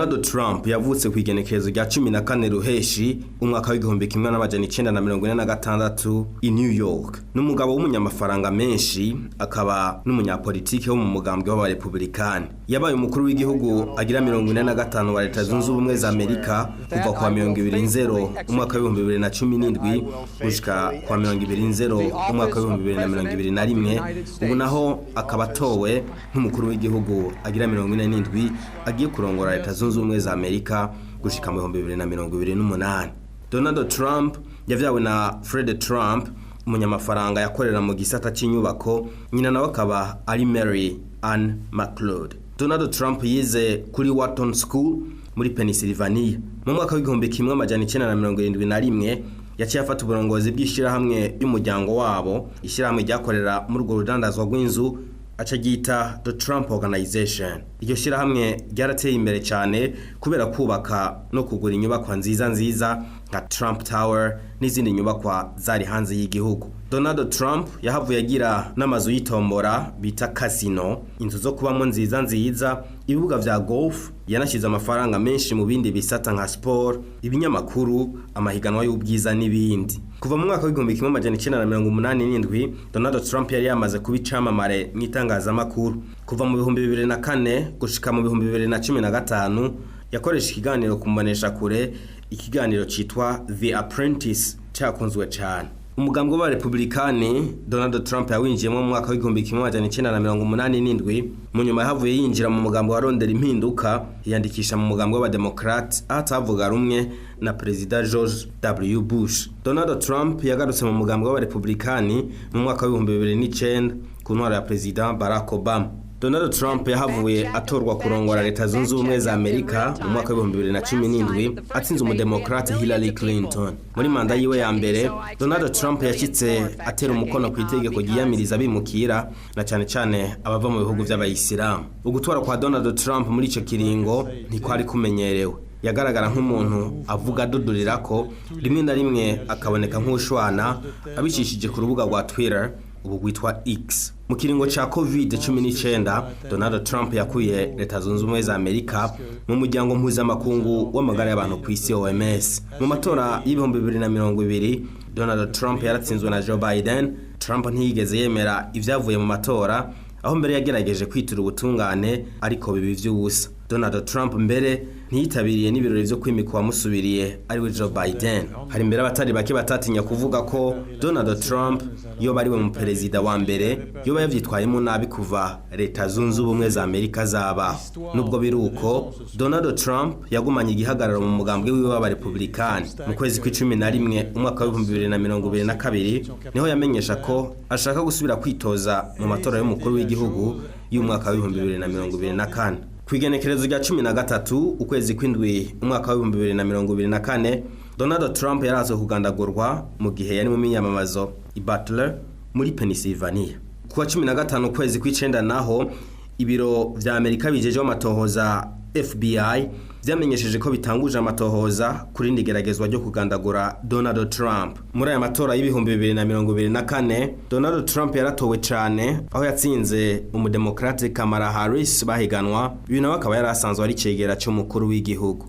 Donald Trump yavutse ku igenekerezo rya 14 Ruheshi umwaka w'1946 i New York. Ni umugabo w'umunyamafaranga menshi, akaba n'umunyapolitike wo mu mugambwe w'abarepublikani. Yabaye umukuru w'igihugu agira 45 wa Leta Zunze Ubumwe za Amerika kuva kwa 20 nzero umwaka w'2017 gushika kwa 20 nzero umwaka w'2021. Ubu naho akaba atowe nk'umukuru w'igihugu agira 47 agiye kurongora Leta Zunze Ubumwe za Amerika gushika mu 2028. Donald Trump yavyawe na Fred Trump, umunyamafaranga yakorera mu gisata cy'inyubako, nyina nawe akaba ari Mary Ann McLeod. Donald Trump yize kuri Wharton School muri Pennsylvania. Mu mwaka w'1971 yaciye afata uburongozi bw'ishyirahamwe y'umuryango wabo, ishyirahamwe ryakorera muri urwo rudandazwa rw'inzu, aca ryita The Trump Organization. Iryo shyirahamwe ryarateye imbere cyane kubera kubaka no kugura inyubakwa nziza nziza nka Trump Tower n'izindi nyubakwa zari hanze y'igihugu. Donald Trump yahavuye agira n'amazu y'itombora bita casino, inzu zo kubamo nziza nziza, ibibuga vya golf. Yanashyize amafaranga menshi mu bindi bisata nka sport, ibinyamakuru, amahiganwa y'ubwiza n'ibindi. Kuva mu mwaka w'1987 Donald Trump yari yamaze kuba icamamare mu itangazamakuru. Kuva mu 2004 gushika mu 2015 yakoresha ikiganiro ku mboneshakure, ikiganiro citwa The Apprentice cyakunzwe cyane. Umugambwe w'abarepublikani Donald Trump yawinjiyemo mu mwaka w'1987. Mu nyuma yahavuye yinjira mu mugambo warondera impinduka, yiyandikisha mu mugambo w'abademokrate, aho atavuga rumwe na Perezida George W Bush. Donald Trump yagarutse mu mugambo w'abarepublikani mu mwaka w'2009 ku ntwaro ya Perezida Barack Obama. Donald Trump yahavuye atorwa kurongora Leta Zunze Ubumwe za Amerika mu mwaka w'2017, atsinze umudemokrate Hillary Clinton. Muri manda yiwe ya mbere, Donald Trump yashyitse atera umukono ku itegeko ryiyamiriza abimukira, na cyane cyane abava mu bihugu by'abayisilamu. Ugutora kwa Donald Trump muri ico kiringo ntikwari kumenyerewe. Yagaragara nk'umuntu avuga adudurira ko, rimwe na rimwe akaboneka nk'ushwana abicishije ku rubuga rwa Twitter, ubu rwitwa X. Mu kiringo ca COVID-19, Donald Trump yakuye Leta Zunze Ubumwe za Amerika mu muryango mpuzamakungu w'amagara y'abantu ku isi, OMS. Mu matora y'2020, Donald Trump yaratsinzwe na Joe Biden. Trump ntiyigeze yemera ibyavuye mu matora, aho mbere yagerageje kwitura ubutungane, ariko bibi vy'ubusa. Donald Trump mbere ntiyitabiriye n'ibirori vyo kwimika uwamusubiriye, ariwe Joe Biden. Hari mbere abatari bake batatinya kuvuga ko Donald Trump yoba ariwe mu perezida wa mbere yoba yavyitwayemo nabi kuva Leta Zunze Ubumwe za Amerika zabaho. Nubwo biri uko, Donald Trump yagumanye igihagararo mu mugambwe wiwe w'abarepublikani. Mu kwezi kw'icumi na rimwe umwaka w'2022 niho yamenyesha ko ashaka gusubira kwitoza mu matora y'umukuru w'igihugu y'umwaka w'2024. Ku igenekerezo rya 13 ukwezi kw'indwi umwaka w'2024, Donald Trump yaraza kugandagurwa mu gihe yari mu miyamamazo i Butler muri Pennsylvania. Kuwa 15 ukwezi kw'icenda naho, ibiro vya Amerika bijejeho amatohoza, FBI, vyamenyesheje ko bitanguje amatohoza kuri rindi geragezwa ryo kugandagura Donald Trump. Muri aya matora y'2024, Donald Trump yaratowe cane, aho yatsinze umudemokrate Kamala Harris bahiganwa. Uyu nawe akaba yari asanzwe ari cegera c'umukuru w'igihugu.